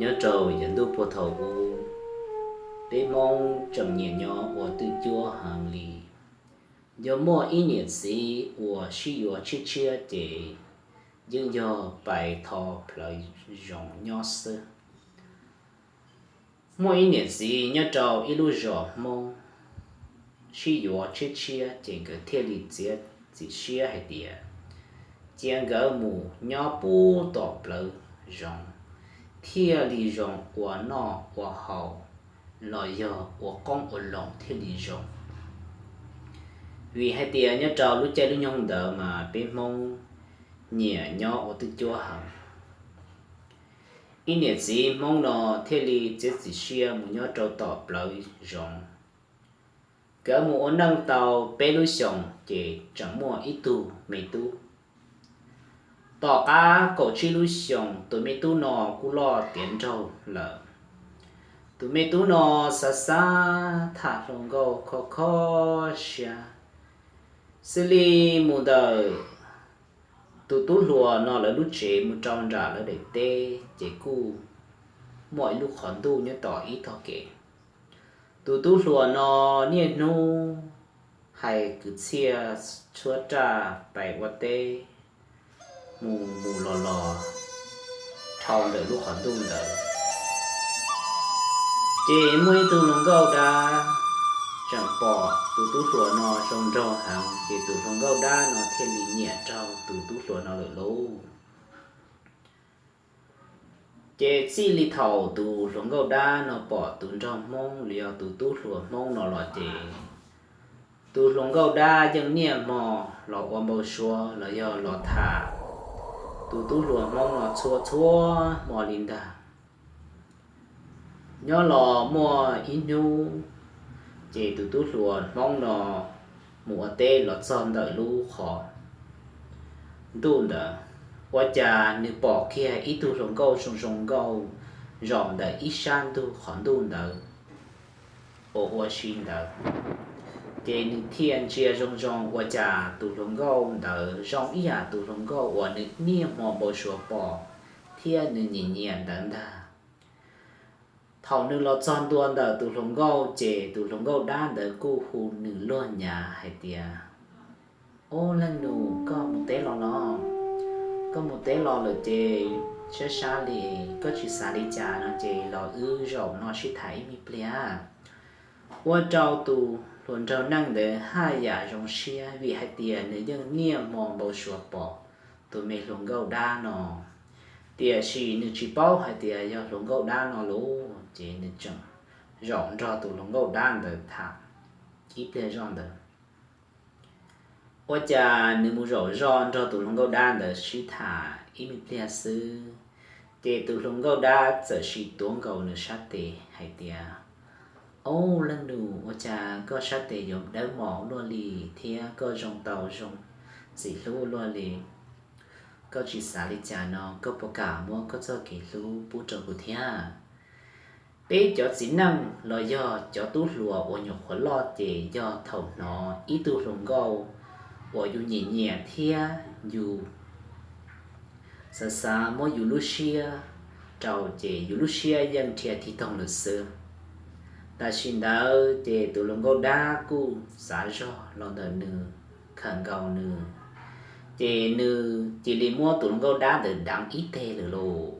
Nyob rau yav ntuj puag thaum ub, peb Hmoob tseem nyiam nyob ua twj cuab heev li. Yog muaj ib niam txiv uas sib yuav tshiab tshiab ces yeej yog pais tho plawv zoov nyob xwb. Muaj ib niam txiv nyob rau ib lub zos Hmoob sib yuav tshiab tshiab ces nkawd thiaj li txiav txim siab hais tias cia nkawd mus nyob puag tom plawv zoov, thiaj li zoo ua noj ua haus los yog ua qoob ua loo thiaj li zoo. Vim hais tias nyob rau lub caij lub nyoog ntawd mas peb Hmoob nyiam nyob ua twj cuab heev. Ib niam txiv Hmoob no thiaj li txiav txim siab mus nyob rau tom plawv zoov. Nkawd mus ua neej tau peb lub xyoos ces tseem muaj ib tug me tub. Tom qab kaum tsib lub xyoos tus me tub no kuj loj tiav nraug lawm. Tus me tub no xav xav tham hluas nkauj kho kho siab, xws li mus ntawm tus tub hluas no lawv lub tsev mus rau nram lawv daim teb ces kuj muaj ib lub qhov ntuj nyob tom ib tog kev. Tus tub hluas no niaj hnub hais kwv txhiaj tshuab raj pais ua teb mus mus los los dhau ntawm lub qhov ntuj ntawd. Ces muaj ib tug hluas nkauj dab tseem pom tus tub hluas no zoo nraug heev ces tus hluas nkauj dab no thiaj li nyiam rau tus tub hluas no lawm lauj. Ces txij li thaum tus hluas nkauj dab no pom tus nraug Hmoob los yog tus tub hluas Hmoob no los ces tus hluas nkauj dab yeej niaj hmo los ua npau suav los yog los tham tus tub hluas Hmoob no txhua txhua hmo li ntag. Nyob los muaj ib hnub ces tus tub hluas Hmoob no mus ua teb los txog ntawm lub qhov ntuj ntawd, ua cas nws pom kiag ib tug hluas nkauj zoo zoo nkauj zaum ntawm ib sab ntug qhov ntuj ntawd uas ua si ntawd. Ces nws thiaj ntsia zoo zoo ua cas tus hluas nkauj ntawd zoo ib yam tus hluas nkauj uas nws niaj hmo npau suav pom thiab nws nyiam nyiam ntawd ntag. Thaum nws los txog ntua ntawm tus hluas nkauj ces tus hluas nkauj dab ntawd kuj hu nws luag nyav hais tias, Ob leej nus, koj mus teb los los? Koj mus teb los lawm ces sab sab li, koj tsis xav li cas no ces los wb zaum no sib tham ib me pliag. Ua rau tus hluas nraug neej ntawd haj yam zoo siab vim hais tias nws yeej niaj hmo npau suav pom tus me hluas nkauj dab no, tiam sis nws tsis paub hais tias yog hluas nkauj dab no lauj. Ces nws tseem zaum nrog tus hluas nkauj dab ntawd tham ib pliag zoj ntawd. Ua cas nws mus zaum zoj nrog tus hluas nkauj dab ntawd sib tham ib me pliag xwb, ces tus hluas nkauj dab txawm sim tuav nkaus nws sab tes hais tias, Ob leej nus, ua cas koj sab tes yuav dawb mos luaj li thiab koj zoo tau zoo ntxim hlub luaj li? Koj tsis xav li cas no koj puas kam muab koj txoj kev hlub pub rau kuv thiab? Peb cov txiv neej los yog cov tub hluas uas nyuam qhuav loj ces yog thaum hnov ib tug hluas nkauj uas yus nyiam nyiam thiab yus xav xav muab yus lub siab rau ces yus lub siab yeej nrhiav tig toog lawm xwb. Tam sim ntawd ces tus hluas nkauj dab kuj xav zog los ntawm nws, khawm nkaus nws, ces nws cia li muab tus hluas nkauj dab ntawd deev ib teg lawm lauj.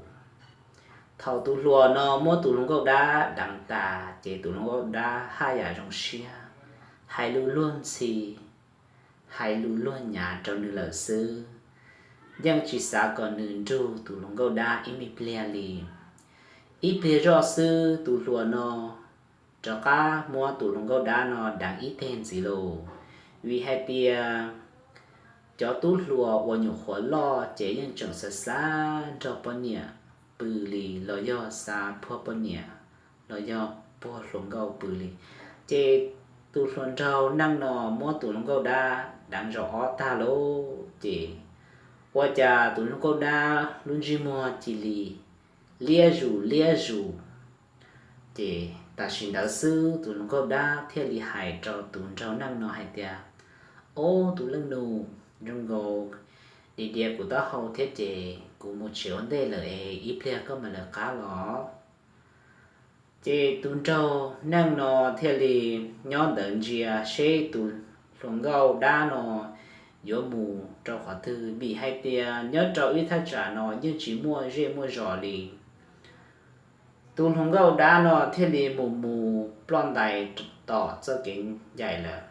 Thaum tus hluas no muab tus hluas nkauj dab deev tas ces tus hluas nkauj dab haj yam zoo siab, hais lus luag ntxhi, hais lus luag nyav rau nws lawm xwb, yeej tsis xav kom nws nrug tus hluas nkauj dab ib me pliag li. Ib pliag zoj xwb tus hluas no rov qab muab tus hluas nkauj dab no deev ib teg ntxiv lauj. Vim hais tias cov tub hluas uas nyuam qhuav loj ces yeej tseem xav xav nrog poj niam pw li los yog xav puag poj niam los yog puag hluas nkauj pw li. Ces tus hluas nraug neej no muab tus hluas nkauj dab deev zaum ob tag lauj, ces ua cas tus hluas nkauj dab lub ntsej muag cia li liab zus liab zus. Ces tam sim ntawd xwb tus hluas nkauj dab thiaj li hais rau tus nraug neej no hais tias, Ob, tus leej nus, zoo nkaus dias dias kuv taub hau thiab ces kuv mus tsev ua ntej lawm es ib pliag koj mam lawv qab los. Ces tus nraug neej no thiaj li nyob ntawd ntsia seb tus hluas nkauj dab no yuav mus rau qhov twg, vim hais tias nyob rau ib thaj tsam no yeej tsis muaj zej muaj zos li. Tus hluas nkauj dab no thiaj li mus mus ploj ntais tom txoj kev ncaim lawm.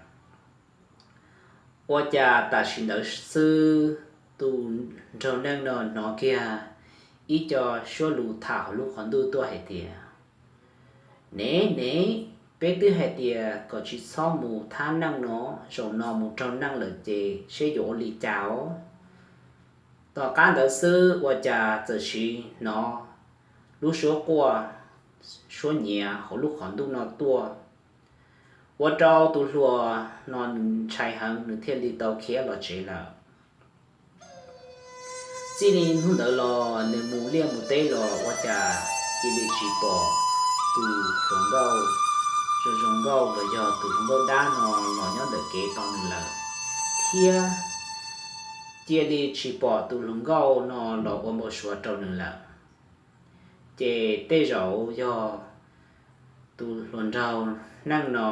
Ua cas tam sim ntawd xwb, tus nraug neej no hnov kiag ib co suab lus tham hauv lub qhov ntuj tuaj hais tias, Nev nev, peb twb hais tias kom tsis txhob mus thab neej no, zaum no mus raug neej lawm ces seb yuav ua li cas os. Tom qab ntawd xwb ua cas txawm sis hnov lub suab quaj, suab nyiav hauv lub qhov ntuj no tuaj, ua rau tus hluas no nws ntshai heev, nws thiaj li tau khiav los tsev lawm. Txij li hnub ntawd los nws mus liaj mus teb los ua cas cia li tsis pom tus hluas nkauj zoo zoo nkauj los yog tus hluas nkauj dab no los nyob ntawm kev tos nws lawm, thiab cia li tsis pom tus hluas nkauj no los ua npau suav rau nws lawm. Ces tej zaum yog tus hluas nraug neej no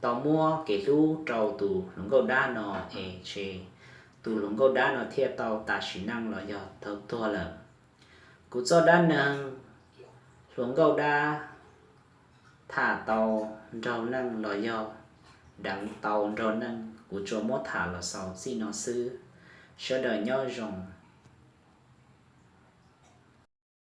tau muab kev hlub rau tus hluas nkauj dab no es tshe tus hluas nkauj dab no thiaj tau tas sim neej los yog tau tuag lawm. Kuv txoj dab neeg hluas nkauj dab tham tau nraug neej los yog deev tau nraug neej, kuv tsuas muab tham los xaus txij no xwb. Sawv daws nyob zoo.